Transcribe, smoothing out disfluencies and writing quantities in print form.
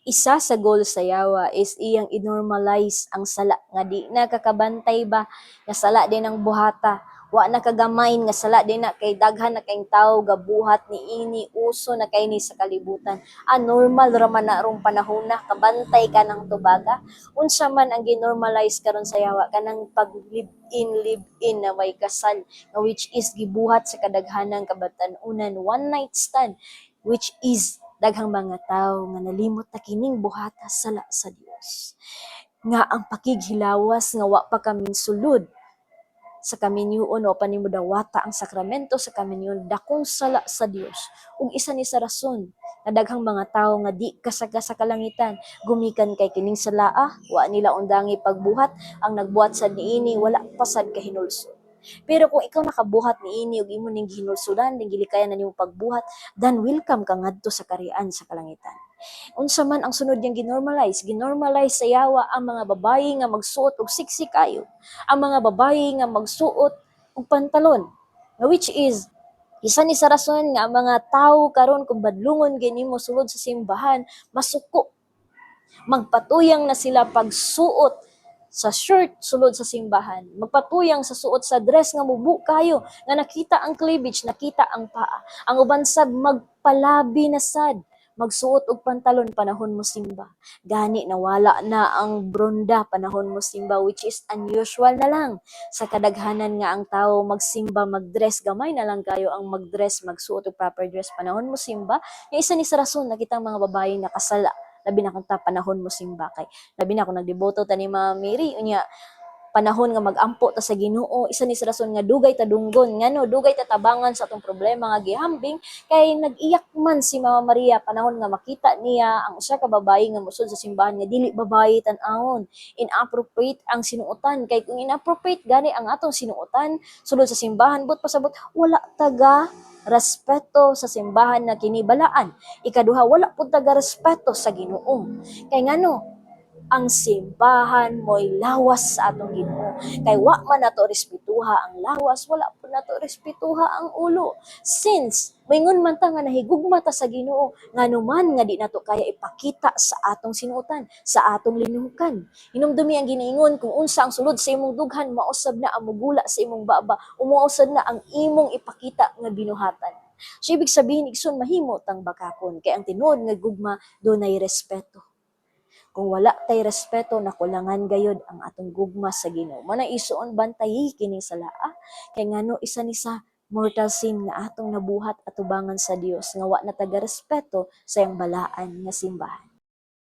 Isa sa goal sa yawa is iyang i-normalize ang sala nga di na kakabantay ba nga sala din ang buhata. Wa na kagamain nga sala din na kay daghan na kayong tawo gabuhat ni ini, uso na kay ni sa kalibutan. Ah, normal ra man na rong panahon na, kabantay ka ng tubaga. Unsa man ang ginormalize karon sa yawa? Kanang pag live in, live in na may kasal nga, which is gibuhat sa kadaghanang kabatan-unan, one night stand, which is daghang mga tawo nga nalimot na kining buhata sala sa Dios. Nga ang pakighilawas nga wa pa kami sulod sa kaminyuon o panimo dawata ang sakramento sa kaminyuon, dakong sala sa Dios. Ug isa ni sa rason nga daghang mga tawo nga di kasaka sa kalangitan gumikan kay kining salaa wa nila undangi pagbuhat. Ang nagbuhat sad niini wala pa sad kahinulsol. Pero kung ikaw nakabuhat niini ug imo ning gihinulsulan, ning gilikayan na nimo pagbuhat, then welcome ka ngadto sa karian sa kalangitan. Unsa man ang sunod niyang ginormalize? Ginormalize sa yawa ang mga babayi nga magsuot og sexy kayo. Ang mga babayi nga magsuot og pantalon. Nga which is isa ni sa rason nga ang mga tawo karon, kung badlungon gani mo sulod sa simbahan, masuko. Magpatuyang na sila pagsuot sa shirt sulod sa simbahan. Magpatuyang sa suot sa dress nga mubo kayo, nga nakita ang cleavage, nakita ang paa. Ang uban sad magpalabi na sad magsuot og pantalon panahon mo simba. Gani nawala na ang bronda panahon mo simba, which is unusual na lang sa kadaghanan nga ang tao magsimba magdress, gamay na lang kayo ang magdress, magsuot og proper dress panahon mo simba. Nga isa ni sa rason nakita ang mga babae nakasala, labi na kung ta panahon mo simba, kay labi na kung nagdeboto ta ni Mama Mary unya panahon nga mag-ampo ta sa Ginoo, isa ni sa rason nga dugay ta dunggon, ngano dugay ta tabangan sa atong problema nga gihambing, kay nag-iyak man si Mama Maria panahon nga makita niya ang usa ka babayi nga mosud sa simbahan nga dili babayi tan-awon, inappropriate ang sinuotan. Kay kung inappropriate gani ang atong sinuotan sulod sa simbahan, but pasabot wala taga respeto sa simbahan na kinibalaan. Ikaduha, wala pud taga respeto sa Ginoo. Kay ngano? Ang simbahan mo'y lawas sa atong Ginoo. Kay wa man nato respetuha ang lawas, wala po nato respetuha ang ulo. Since moingon man ta nga nahigugma ta sa Ginoo, ngano man nga di nato kaya ipakita sa atong sinuotan, sa atong linuhukan? Hinumdumi ang giniingon, kung unsa ang sulod sa imong dughan, mausab na ang mugula sa imong baba, umuusab na ang imong ipakita nga binuhatan. So ibig sabihin, igsoon, mahimo tang bakakon kay ang tinuod nga gugma dunay respeto. Kung wala tay respeto, nakulangan gayod ang atong gugma sa Ginoo. Mao na, isuon, bantayi kining salaa, kay ngano isa ni sa mortal sin nga atong nabuhat atubangan sa Dios nga wa na taga respeto sa iyang balaan nga simbahan.